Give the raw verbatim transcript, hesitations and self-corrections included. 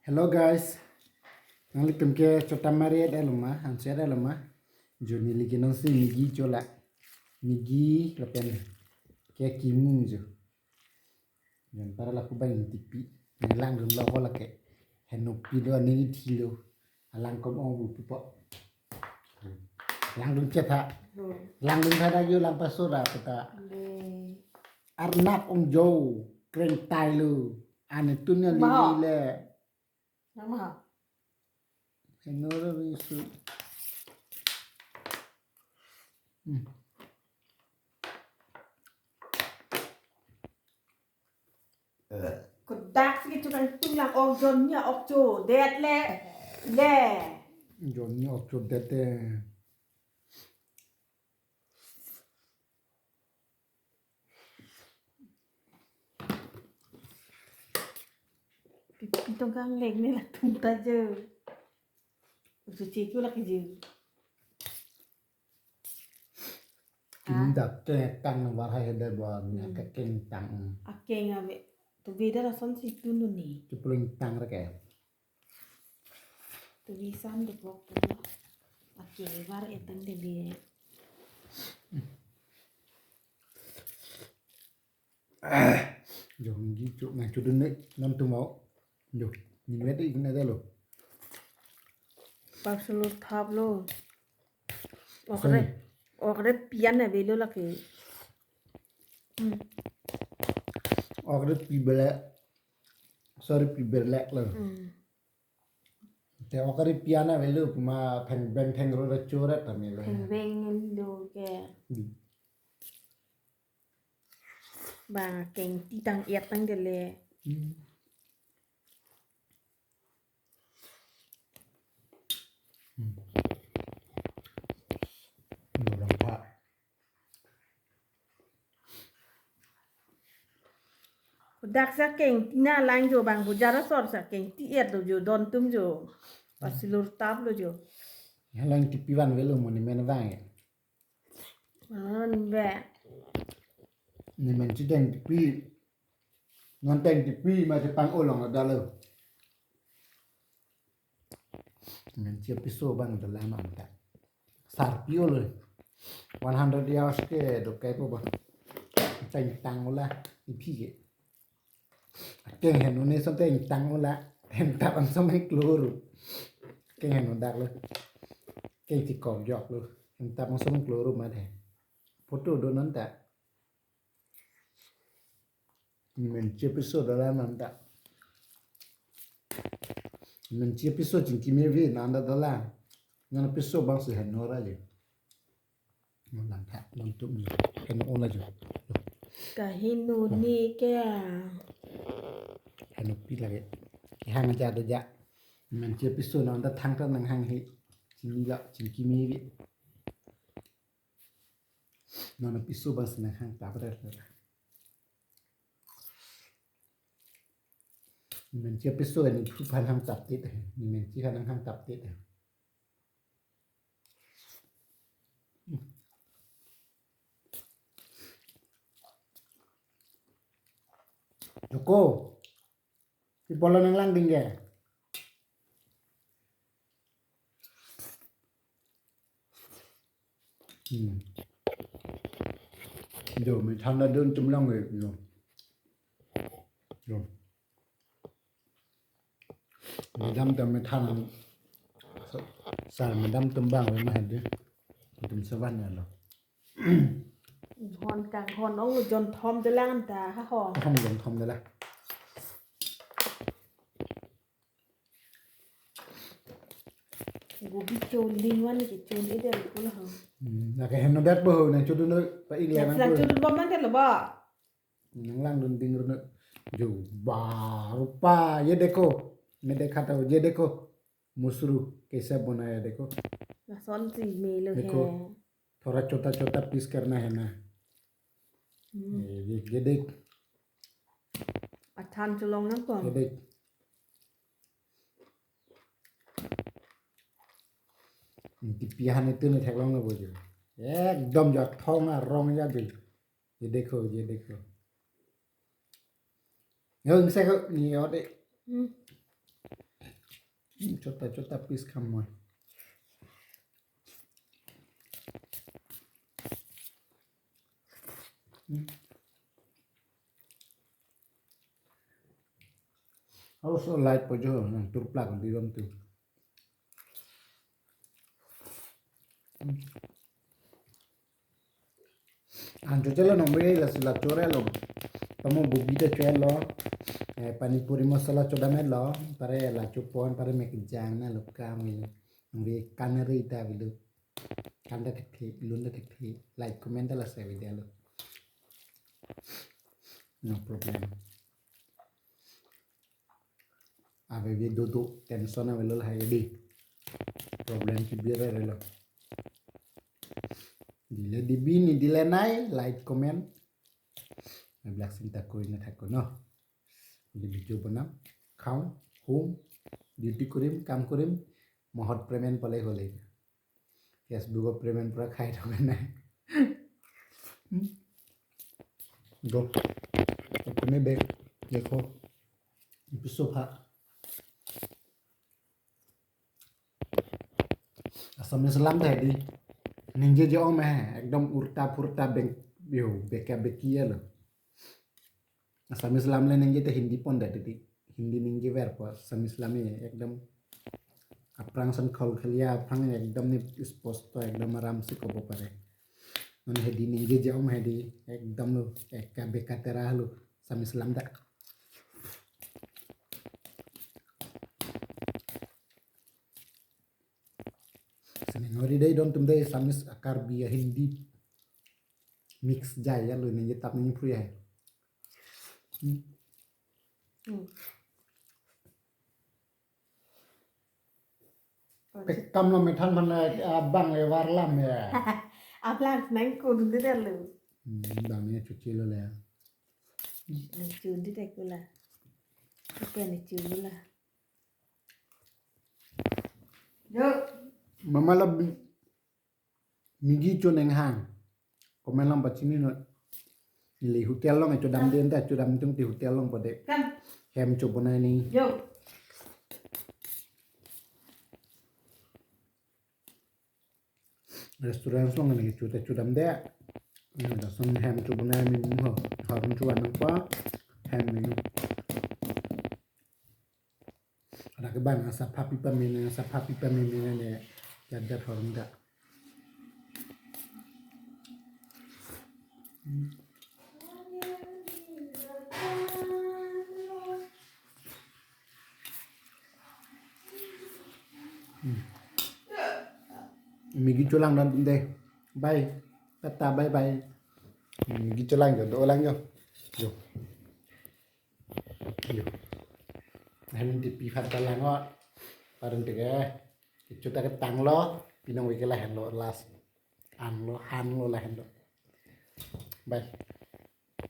Hello guys. Nanglitum ke chota mari et aloma, hanse et aloma. Jo neli ke nonsi Maggi chola. Maggi lapen ke kimu jo. Jon para lapu bang tipi. Nanglang dun lo ko lake. Henopi do aning ithilo. Alang kom ong bu pupo. Lang dun chetha. Hmm. Lang dun tha da yo lang paso da peta. Le. Arnap ong jo. Kreng tai lo. Ane tunya Maho. Lili le. Nama? Senora bisu. Hmm. Kodak si kecho kangtung lang ok jon nia ok chodet le. Le. Jon nia ok chodet le. Pi-, pitong kang lek ni latum ta je. Usu chiku lak je. Indak ke tang na war hai hede ba ni Hmm. Akeng tang. Akeng ave. Tu beda lason si tunu ni. Chupulung tang reke. Tu bisan de bok tu. Akeng war etang de be. Jo, Maggi cho, nangchodun ne, non tumau. Jo, ni vet ik ne dalo. Pasulur thap lo. Okre, Sorry. Okre pian na velo lake. Hmm. Okre pi bele. Sorry, pi bele lo. Hmm. Te okre pian na velo kuma theng beng theng ro ra chora ta melo. Theng beng lo ke. Hmm. Bang keng ti tang et tang dele. Hmm. Hmm. Lo lang pa. Dak sa keng ti na lang jo bang bojar asor sa keng ti et lo jo don tum jo. Pasulur thap lo jo. Yang lang tipi van velo mo ni men vang ya. An be. Ni men chiteng tipi. Non teng tipi ma chepang olong ada lo. Men chi piso bang dalam anta. Sarpi olo. One hundred years ke dokai po ba. Teng tang ola ipi ke. Keng henu ne son teng tang ola. Hem tap ang som kloro. Keng henu dak lo. Keng ti kok jok lo. Hem tap ang som kloro ma de. Photo do non ta. Men chi piso dala nanta. Men chi piso chingki me vi nanda dala. Nana piso bang si heno ra je. Nanta, nontum je. Heno ola je. Kaheno ni ke. Heno pi lagi. Kehang ja do ja. Men chi piso nanda thang ta nang hang hi. Chingki la, chingki me vi. Nana piso bang si nang hang ta bret. Men chi piso ni phu phan hang tap tit. Ni men chi han hang tap tit. Joko. Pi bolo nang lang ding ke. Hmm. Jo, me thang na dun tum lang we, jo. Jo. Madam ta me thang. Sa, sa madam tum bang we ma hadi. Tum savan ya lo. Hon kang hon ong jon thom de lang ta ha ho. Hong jon thom de la. Gobi chon ding wan ke chon ide ko la ho. Hmm, na ke heno dat bo ho, na chodun do pa ing Ya lang sa bo. Chodun bom man de lo ba. Nang lang dun ding run. Jo ba rupa ye dekho. Main dekha tha ye dekho. Mushroom kaisa banaya dekho. Lason si me lo Dekho. Hai. Thoda chota chota piece karna hai na. Hmm. Ye, ye, ye dekh. Athan cholong nang ko. Ye dekh. Tipi han itu ni theklong lo bo jo. Ekdom jo thong arong ya jo. Ye dekho, ye dekho. Yo, ingse ko, ni yo de. Hmm. Hmm, chota chota piece kham moi. Hmm. Aso light po jo, nang turplak di rom tu. Hmm. Ancho chelo nong be la sila chore lo. Tamo bugi de chelo. Eh, pani puri masala chodam lo. Pare la chupon, pare mek jang na lo kami lo. Nong be kanari ta bilo. Kanda thekthe, lunda thekthe. Like, comment la share video lo. No problem. Ave video do tension avelo lahai di. Problem kibir relo. Dile dibi ni dile nai, like, comment. Ablak sinta koi na thako no. Di video bonam, khau, home, duty kurim, kam kurim, mohot payment pale hole. Facebook payment pura khai thok nai. Hmm. Go. Apne bek dekho. Piso pha. Assamese lam ta di. Ningje je-ong me, ekdom urta phurta beng, yo, beka beki ya lo. Assamese lam le ningje te Hindi pon da titi. Hindi ningje ver po, Assamese lam e ekdom aphrang san khol khalia, aphrang ekdom ni sposto, ekdom aram se kobo pare. Non hedi ningje je-ong hedi, ekdom lo, eka beka tera lo, Assamese lam da. Sini ngori dei don tum dei Assamese akarbi a Hindi mix jai ya lo ningje tap ningje phu ya. Hmm. Hmm. Pekam lo methan mana abang le varlam ya. Abang nang kun de lo. Hmm, bang ni cuci lo le. Nang cuci de kula. Apa ni cuci lo la? Yo. Mama la bi- Maggi cho neng hang. Comment along pachini non. Ili hotel along e chodam den ta chodam tung ti hotel along pade. Kan. Hem cho bonai ni. Yo. Restaurant along ni cho ta chodam de. Ini da son hem cho bonai ni ho. Harum cho anang pa. Hem ni. Ada ke bang asap happy pamina, asap happy pamina ne. Jadat horong da. Hmm. Hmm. Maggi cho lang dan deh. Bye. Tata, bye bye. Hmm, Maggi cho lang jo, do lang jo. Jo. Yo. Hem di pi phan ta lang o. Parin tege. Kecho ta ketang lo. Pinong wike lahen lo last. An lo, han lo lahen lo. Bye.